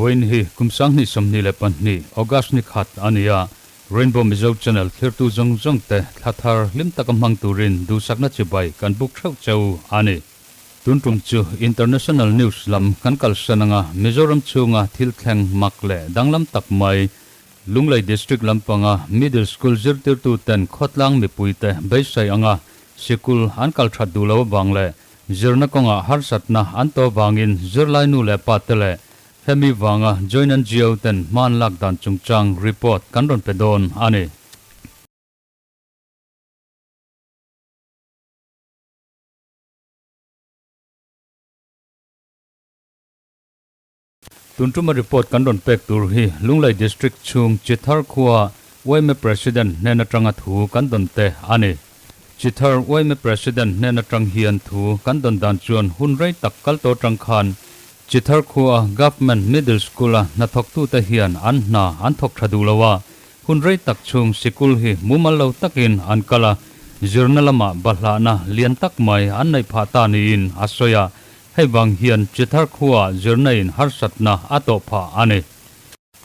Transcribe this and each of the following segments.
Vawiin hi kum 2022 August ni khat a ni a, Rainbow Mizo Channel thlirtu zawng zawng te thla thar hlim taka hmang turin duhsakna chibai kan buk theuh cheu a ni. Tun tum chu International News lam kan kalsan anga Mizoram chhunga thil thleng mak leh danglam tak mai Lunglei District lampanga Middle School zirtirtu ten khawtlang mipuite beisei anga sikul an kal that duh lo avang leh zirna kawngah harsatna an to vangin zirlai nu leh pa te leh hemi vanga Joint NGO ten hma an lak dan chungchang report kan rawn pe dawn a ni. Tun tuma report kan rawn pek tur hi Lunglei District chhung Chithar khua yma President hnen atanga thu kan dawn te a ni. Chithar yma President hnen atang hian thu kan dawn dan chuan hun rei tak kal tawh atang khan Chithar khua Government Middle School a hnathawktute hian an hna an thawk tha duh lo a, hun rei tak chhung sikul hi mumal lo takin an kal a, zirna lamah bahlahna lian tak mai an neih phah ta niin a sawi a. Hei vang hian Chithar khuaah zirna in harsatna a tawh phah a ni.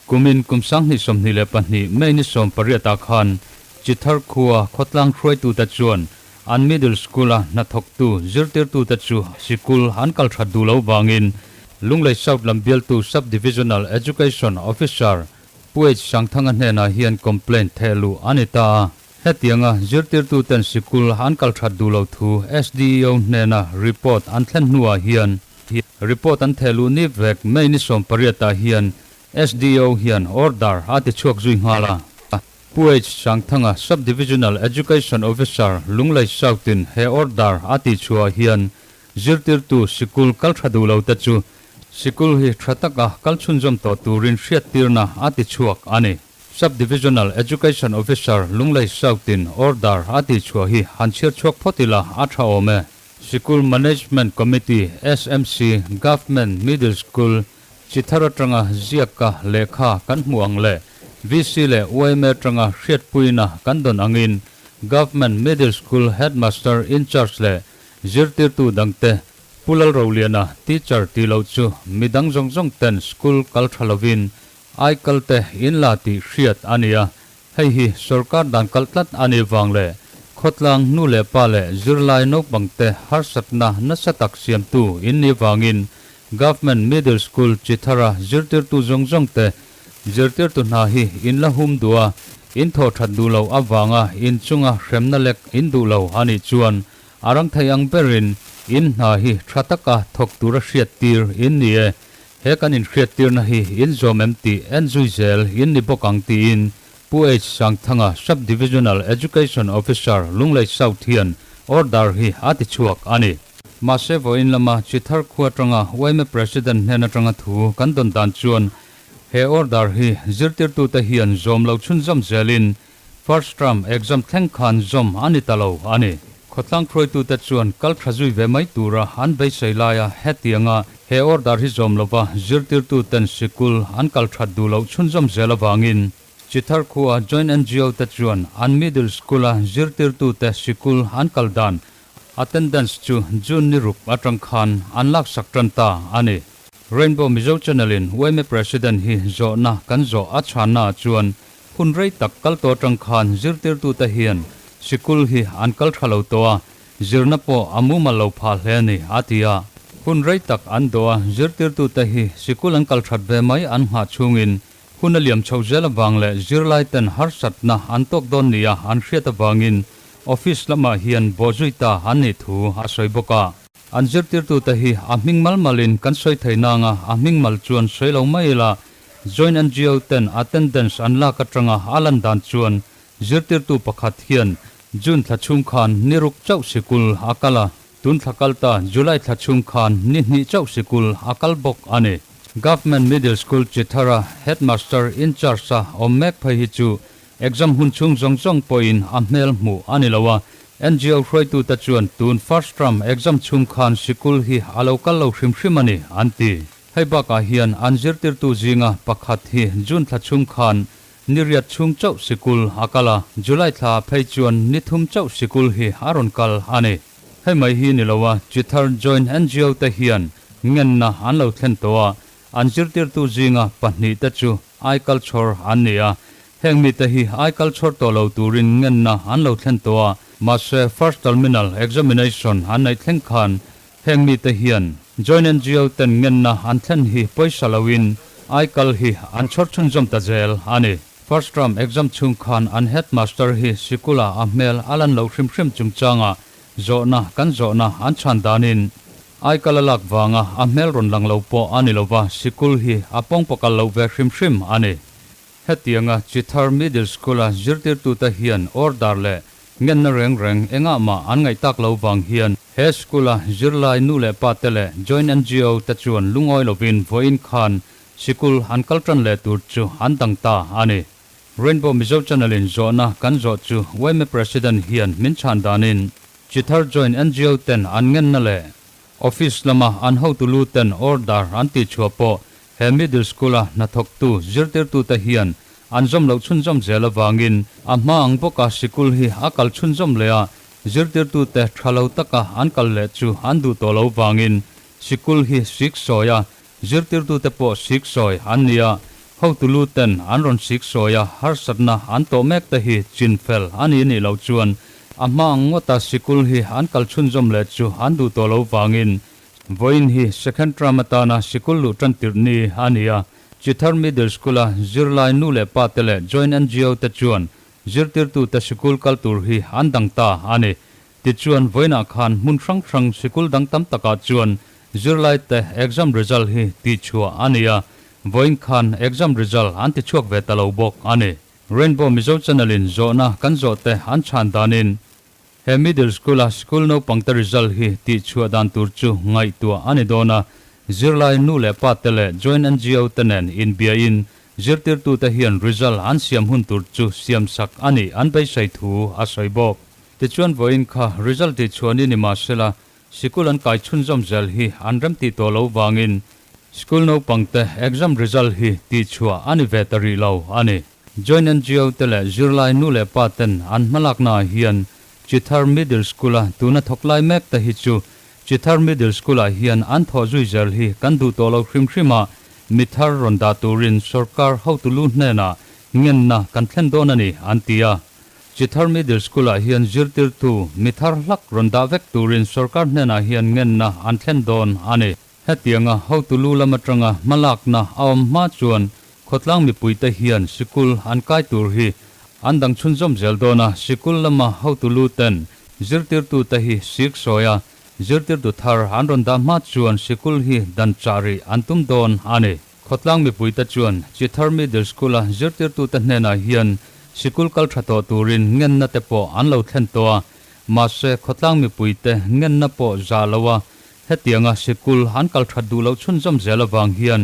Kumin kum 2022 May ni 18 ah khan Chithar khua khawtlang hruaitute chuan an middle school-a hnathawktu zirtirtute chu sikul an kal that duh lo vangin Lunglei South lam bialtu Sub-Divisional Education Officer Pu H Sangthanga hnenah hian complaint theh luh a ni ta a. Hetianga zirtirtuten sikul an kal that duh lo thu SDEO hnena report an thlen hnuah hian report an theh luh ni vek May ni 18 ah hian SDEO hian order a ti chhuak zui nghal a. Pu H Sangthanga Sub-Divisional Education Officer Lunglei South in he order a tih chhuah hian zirtirtu sikul kal tha duh lo te chu sikul hi tha taka kal chhunzawm tawh turin hriattirna a ti chhuak a ni. Sub-Divisional Education Officer Lunglei South in order a tih chhuah hi han chhiar chhuak phawt ila a tha awm e. Sikul Management Committee, SMC, Government Middle School, Chithar atanga ziaka lehkha kan hmuh ang leh VC leh yma atanga hriatpuina kan dawn angin Government Middle School Headmaster in-charge leh zirtirtu dangte Pu Lalroliana teacher tih loh chu midang zawng zawng ten school kal tha lovin Aikal te in la tih hriat a ni a, hei hi sorkar dan kalh tlat a nih vang leh khawtlang nu leh pa leh zirlai naupang te harsatna nasa tak siamtu in nih vangin Government Middle School Chithara zirtirtu zawng zawng te zirtirtu hna hi in la hum duh a, in thawh that duh loh avanga in chunga hremna lek in duh lo a nih chuan a rang thei ang berin in hna hi tha taka thawk tura hriattir in ni e. He kan inhriattirna hi in zawm em tih en zui zel in ni bawk ang tiin Pu H Sangthanga Sub-Divisional Education Officer Lunglei South hian order hi a ti chhuak a ni. Mahse vawiin lama Chithar khua atanga yma President hnen atanga thu kan dawn dan chuan he order hi zirtirtute hian zawm lo chhunzawm zelin First term exam thleng khan zawm a ni ta lo a ni. Khawtlang hruaitute chuan kal tha zui ve mai tura an beisei laia hetianga he order hi zawm lova zirtirtuten sikul an kal that duh loh chhunzawm zel avangin Chithar khua Joint NGO te chuan an middle school-a zirtirtute sikul an kal dan attendance chu June ni ruk atang khan an laksak tan ta a ni. Rainbow Mizo Channel-in yma President hi zawhna kan zawh a chhanna chuan Hun rei tak kal tawh atang khan zirtirtute hian sikul hi an kal tha lo tawh a, zirna pawh a mumal lo phah hle a ni, a ti a. Hun rei tak an dawh a, zirtirtute hi sikul an kal that ve mai an nghah chhungin hun a liam chhoh zel avang leh zirlaiten harsatna an tawk dawn nia an hriat avangin office lamah hian bawhzui ta an nih thu a sawi bawk a. An zirtirtute hi a hming mal malin kan sawi thei nanga a hming mal chuan sawi lo mai ila, Joint NGO ten attendance an lak atanga a lan dan chuan zirtirtu pakhat hian June thla chhung khan ni ruk chauh sikul a kal a, tun thla kal ta July thla chhung khan ni hnih chauh sikul a kal bawk a ni. Government Middle School Chithara Headmaster in charge a awm mek phei hi chu exam hun chhung zawng zawng pawhin a hmel hmuh a ni lo a, NGO hruaitute chuan tun first term exam chhung khan sikul hi a lo kal lo hrim hrim a ni an ti. Hei bakah hian an zirtirtu zinga pakhat hi June thla chhung khan ni riat chhung chauh sikul a kal a, July thla phei chuan ni thum chauh sikul hi a rawn kal a ni. Hei mai hi ni lo a, Chithar Joint NGO te hian ngenna an lo thlen tawh a. An zirtirtu zinga pahnihte chu aikal chhawr an ni a, heng mite hi aikal chhawr tawh lo turin ngenna an lo thlen tawh a, mahse First Terminal Examination an neih thleng khan heng mite hian Joint NGO ten ngenna an thlen hi pawisa loin aikal hi an chhawr chhunzawm ta zel a ni. First Term Exam chhung khan an Headmaster hi sikula a hmel a lan loh hrim hrim chungchangah zawhna kan zawhna an chhan danin Aikal a lak vanga a hmel rawn lang lo pawh a ni lova, sikul hi a pawngpaw kal loh ve hrim hrim a ni. Hetianga Chithar Middle School-a zirtirtute hian order leh ngenna reng reng engah mah an ngaih tak lo vang hian he school-a zirlai nu leh pa te leh Joint NGO te chuan lungawi lovin vawiin khan sikul an kal tan leh tur chu an dang ta a ni. Rainbow Mizo Channel-in zawhna kan zawh chu yma President hian min chhan danin Chithar Joint NGO ten an ngenna leh Office lama an hotu lu ten order an tih chhuah pawh he Middle School-a hnathawktu zirtirtute hian an zawm loh chhunzawm zel avangin a hma ang bawka sikul hi a kal chhunzawm leh a, zirtirtute tha lo taka an kal leh chu an duh tawh lo vangin sikul hi sik sawi a, zirtirtute pawh sik sawi an ni a, hotu lu ten an rawn sik sawi a, harsatna an tawh mek te hi chin fel a ni nih loh chuan a hma ang ngawta sikul hi an kal chhunzawm leh chu an duh tawh lo vangin Vawiin hi second term atana sikul luh tan tirh ni a ni a, Chithar Middle School-a zirlai nu leh pa te leh Joint NGO te chuan zirtirtute sikul kal tur hi an dang ta a ni. Tichuan, vawiinah khan hmun hrang hrang sikul dang tam takah chuan zirlai te exam result hi tihchhuah a ni a, vawiin khan exam result an tichhuak ve ta lo bawk a ni. Rainbow Mizo Channel-in zawhna kan zawhte an chhan danin He middle school-a school naupangte result hi tihchhuah dan tur chu ngaihtuah a ni dawn a, zirlai nu leh pa te leh joint NGO te nen inbiain zirtirtute hian result an siam hun tur chu siamsak a nih an beisei thu a sawi bawk. Tichuan vawiin kha result tihchhuah ni ni mah sela, sikul an kai chhunzawm zel hi an remtih tawh lo vangin school naupangte exam result hi tihchhuah a ni ve ta rih lo a ni. Joint NGO te leh zirlai nu leh pa ten an hmalakna ah hian Chithar Middle School a tuna thawk lai mek te hi chu Chithar Middle School ah hian an thawh zui zel hi kan duh tawh lo hrim hrim a, mi thar rawn dah turin sorkar hotu lu hnenah ngenna kan thlen dawn a ni an ti a. Chithar Middle School ah hian zirtirtu mi thar hlak rawn dah vek turin sorkar hnenah hian ngenna an thlen dawn a ni. Hetianga hotu lu lam atanga hmalakna a awm hma chuan khawtlang mipuite hian sikul an kai tur hi an dang chhunzawm zel dawn a, sikul lama hotu lu ten zirtirtute hi sik sawi a, zirtirtu thar an rawn dah hma chuan sikul hi dan chah rih an tum dawn a ni. Khawtlang mipuite chuan Chithar Middle School-a zirtirtute hnenah hian sikul kal tha tawh turin ngenna te pawh an lo thlen tawh a, mahse khawtlang mipuite ngenna pawh zah lo a, Hetianga sikul an kal that duh loh chhunzawm zel avang hian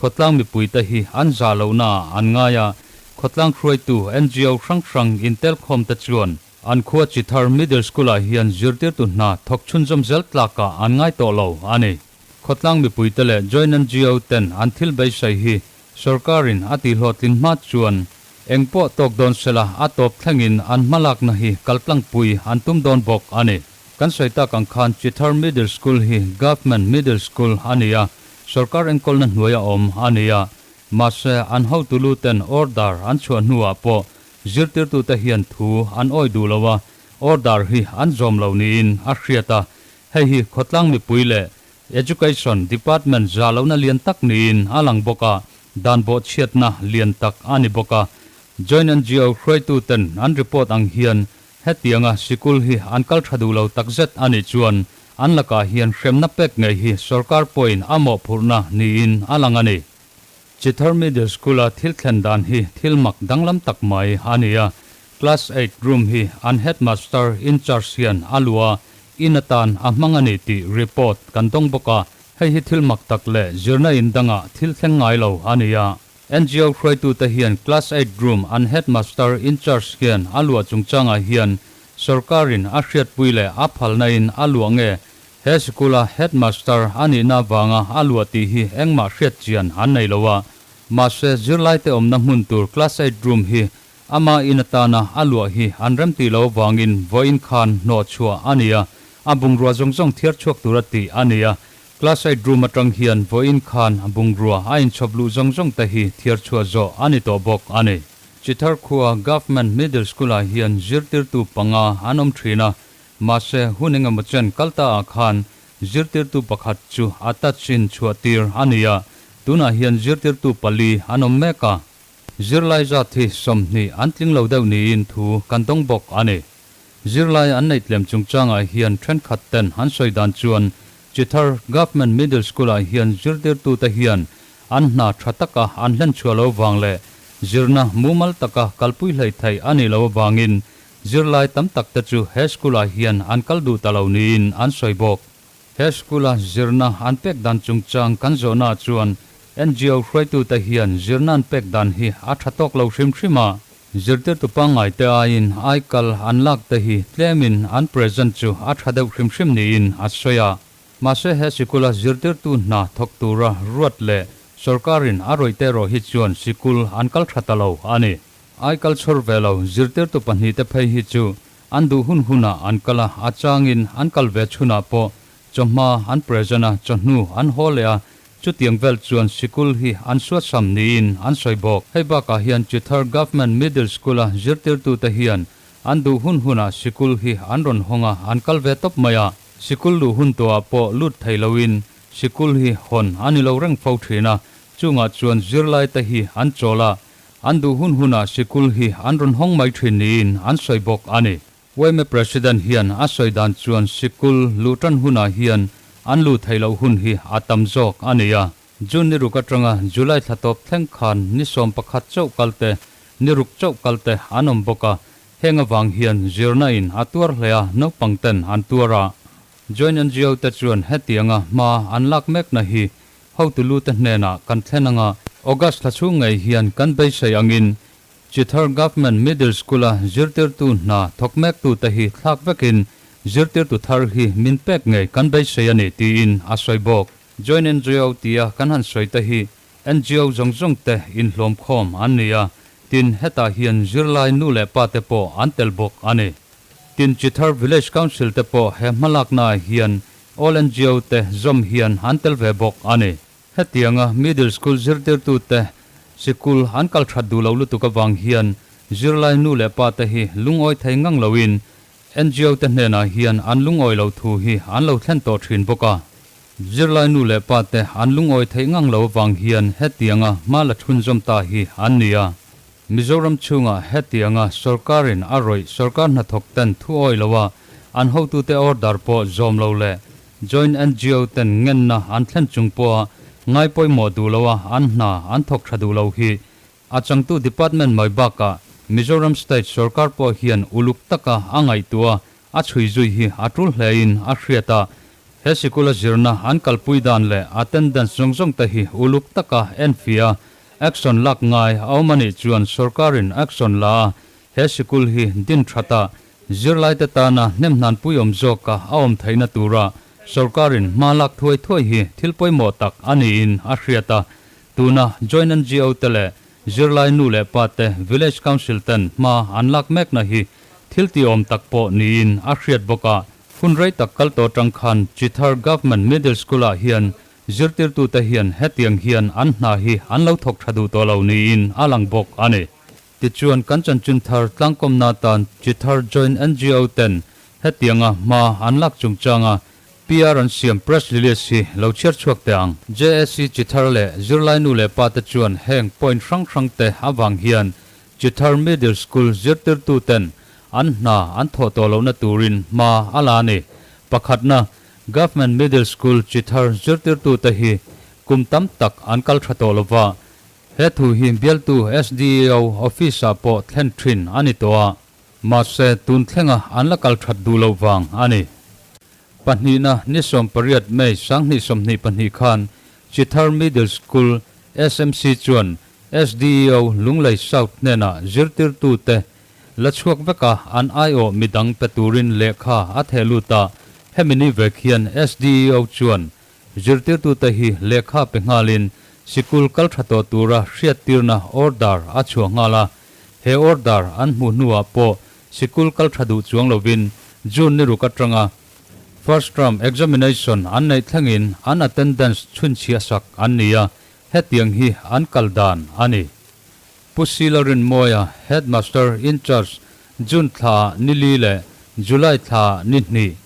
khawtlang mipuite hi an zah lohnaah an ngai a, khawtlang hruaitu NGO hrang hrang intelkhawmte chuan an khua Chithar Middle School-ah hian zirtirtu hna thawk chhunzawm zel tlakah an ngai tawh lo a ni. Khawtlang mipuite leh Joint NGO ten an thil beisei hi Sorkarin a tihhlawhtlin hma chuan eng pawh tawk dawn sela a tawp thlengin an hmalakna hi kaltlangpui an tum dawn bawk a ni. Kan sawi tak ang khan Chithar Middle School hi Government Middle School a ni a, sorkar enkawlna hnuaia awm a ni a. Mahse, an hotu lu ten order an chhuah hnuah pawh zirtirtute hian thu an awi duh lo a, order hi an zawm lo niin a hriat a. Hei hi khawtlang mipui leh Education Department zah lohna lian tak niin a lang bawk a, dan bawhchhiatna lian tak a ni bawk a. Joint NGO hruaituten an report ang hian Hetianga sikul hi an kal tha duh lo takzet a nih chuan an lakah hian hremna pek ngei hi sorkar pawhin a mawhphurhna niin a lang a ni. Chithar Middle School-a thil thlen dan hi thil mak danglam tak mai a ni a, Class eight room hi an headmaster in charge hian a luah a, in atan a hmang a ni tih report kan dawng bawk a, hei hi thil mak tak leh zirna in dangah thil thleng ngai lo a ni a. NGO hruaitute hian Class eight room an headmaster in charge hian a luah chungchangah hian sorkarin a hriatpui leh a phalnain a luah nge he sikula headmaster a nihna avanga a luah tih hi engmah hriat chian an nei lo a. Mahse zirlaite awmna hmun tur Class eight room hi ama in atana a luah hi an remtih lo avangin vawiin khan hnawhchhuah a ni a, a bungrua zawng zawng thiar chhuak tura tih a ni a. Class eight room atang hian vawiin khan bungrua a inchhawp luh zawng zawng te hi thiar chhuah zawh a ni tawh bawk a ni. Chithar khua Government Middle School ah hian zirtirtu panga an awm thin a, mahse hun engemaw chen kal ta ah khan zirtirtu pakhat chu a touch in chhuah tir a ni a, tunah hian zirtirtu pali an awm mek a. Zirlai zat hi 20 an tling lo deuh niin thu kan dawng bawk a ni. Zirlai an neih tlem chungchangah hian thenkhat ten an sawi dan chuan Chithar Government Middle School-ah hian zirtirtute hian an hna tha taka an hlen chhuah lo vang leh zirna mumal taka kalpui hleih theih a nih loh avangin zirlai tam tak te chu he school-ah hian an kal duh ta lo niin an sawi bawk. He school-a zirna an pek dan chungchang kan zawhnaah chuan NGO hruaitute hian zirna an pek dan hi a tha tawk lo hrim hrim a. Zirtirtu pangngaite aiin aikal an lak te hi tlemin an present chu a tha deuh hrim hrim niin a sawi a. Mahse he sikula zirtirtu hna thawk tura ruat leh sawrkarin a rawih te erawh hi chuan sikul an kal tha ta lo a ni. Aikal chhawr ve lo zirtirtu pahnihte phei hi chu an duh hun hunah an kal a, a changin an kal ve chhunah pawh chawhma an present a, chawhnu an haw leh a, Chutiang vel chuan sikul hi an suatsam niin an sawi bawk. Hei bakah hian Chithar Government Middle School-a zirtirtute hian an duh hun hunah sikul hi an rawn hawng a, an kal ve tawp mai a. Sikul luh hun tawhah pawh lut thei loin sikul hi hawn a ni lo reng fo thin a, chungah chuan zirlaite hi an chawl a, an duh hun hunah sikul hi an rawn hawng mai thin niin an sawi bawk a ni. Yma President hian a sawi dan chuan sikul luh tan hunah hian an luh theih loh hun hi a tam zawk a ni a. June ni ruk atanga July thla tawp thleng khan ni 11 chauh kal te, ni ruk chauh kal te an awm bawk a. Heng avang hian zirna in a tuar hle a, naupang ten an tuar a. Joint NGO te chuan hetianga hma an lak mekna hi hotu lu te hnenah kan thlen anga August thla chhung ngei hian kan beisei angin Chithar Government Middle School-a zirtirtu hna thawk mektute hi thlak vekin zirtirtu thar hi min pek ngei kan beisei a ni tiin a sawi bawk. Joint NGO tia kan han sawi te hi NGO zawng zawng te inhlawm khawm an ni a, tin hetah hian zirlai nu leh pa te pawh an tel bawk a ni. Tin Chithar Village Council te pawh he hmalaknaah hian All NGO te zawm hian an tel ve bawk a ni. Hetianga middle school zirtirtute sikul an kal that duh lo lutuk avang hian zirlai nu leh pa te hi lungawi thei ngang loin NGO te hnenah hian an lungawi lo thu hi an lo thlen tawh thin bawk a. Zirlai nu leh pa te an lungawi theih ngang lo avang hian hetianga hma la chhunzawm ta hi an ni a. Mizoram chhungah hetianga sawrkarin a rawih sawrkar hnathawk ten thu awi lo a, an hotute order pawh zawm lo leh Joint NGO ten ngenna an thlen chung pawha ngai pawimawh duh lo a an hna an thawk tha duh lo hi a changtu department mai bakah Mizoram State sawrkar pawh hian uluk taka a ngaihtuah a chhui zui hi a tul hlein a hriat a. He sikula zirna an kalpui dan leh attendance zawng zawng te hi uluk taka enfiah a action lak ngai a awm a nih chuan sawrkarin action la a he sikul hi din that a Zirlaite tana hnemhnanpui awm zawka a awm theihna tura sawrkarin hma lak thuai thuai hi thil pawimawh tak a niin a hriat a. Tuna Joint NGO te leh zirlai nu leh pa te Village Council ten hma an lak mekna hi thil tihawm tak pawh niin a hriat bawk a. Hun rei tak kal tawh atang khan Chithar Government Middle School-ah hian zirtirtute hian hetiang hian an hna hi an lo thawk tha duh tawh lo niin a lang bawk a ni. Tichuan kan chanchin thar tlangkawmna atan Chithar Joint NGO ten hetianga hma an lak chungchanga PR an siam press release hi lo chhiar chhuak teh ang. JAC Chithar leh zirlai nu leh pa te chuan heng point hrang hrang te avang hian Chithar Middle School zirtirtu ten an hna an thawh tawh lohna turin hma a la a ni. Pakhatna, Government Middle School Chithar zirtirtu te hi kum tam tak an kal tha tawh lova, He thu hi bialtu SDO office-ah pawh thlen thin a ni tawh a, mahse tun thlenga an la kal that duh loh vang a ni. Pahnihna ni 18 May 2022 khan Chithar Middle School SMC chuan SDEO Lunglei South hnenah zirtirtute la chhuak veka an aiawh midang pe turin lehkha a theh lut a, hemi ni vek hian SDEO chuan Zirtirtute hi lehkha pe nghalin sikul kal tha tawh tura hriattirna order a chhuah nghal a. He order an hmuh hnuah pawh sikul kal tha duh chuang lovin June ni ruk atanga First term examination an neih thlengin an attendance chhunchhiah sak an ni a, hetiang hi an kal dan a ni. Pu Sila Rinmawia, Headmaster in charge, June thla ni li leh July thla ni hnih,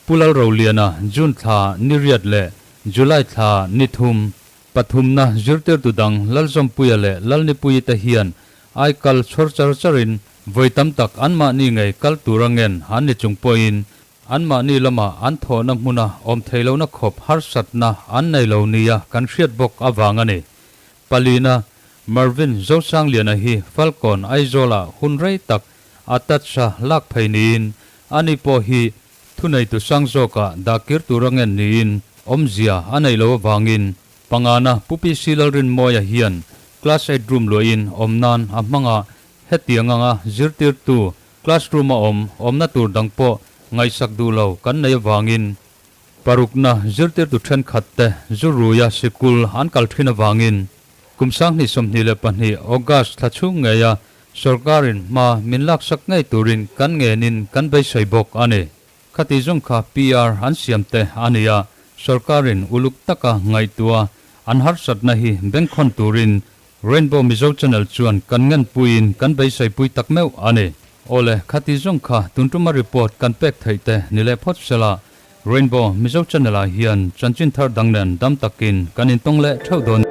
Pu Lalroliana, June thla ni riat leh July thla ni thum. Pathumna zirtirtu dang Lalzawmpuia leh Lalnipuii te hian ai kal chhawr char charin vawi tam tak anmahni ngei kal tura ngen an ni chung pawhin anmahni lama an thawhna hmuna awm thei lohna khawp harsatna an nei lo nia kan hriat bawk avang a ni. Palina, Marvin Zosangliana hi Falkawn Aizawlah hun rei tak a touch-a lak phei niin ani pawh hi Thuneitu sang zawkah dah kir tur a ngen niin awmzia a neih loh avangin pangana Pu PC Lalrinmawia hian Class eight room luahin awm nan a hmang a, hetiang anga zirtirtu classroom a awm awmna tur dang pawh ngaihsak duh lo kan neih avangin parukna zirtirtu thenkhat te zu ruia sikul an kal thin avangin kum 2022 August thla chhung ngeia Sorkarin hma min laksak ngei turin kan ngenin kan beisei bawk a ni. Khati zawng kha PR an siam te a ni a, sorkarin uluk taka ngaihtuah an harsatna hi bengkhawn turin Rainbow Mizo Channel chuan kan ngenpuiin kan beiseipui tak meuh a ni. Awle, khati zawng kha tun tuma report kan pek theih te ni leh phawt sela, Rainbow Mizo Channel ah hian chanchin thar dang nen dam takin kan intawng leh theuh dawn.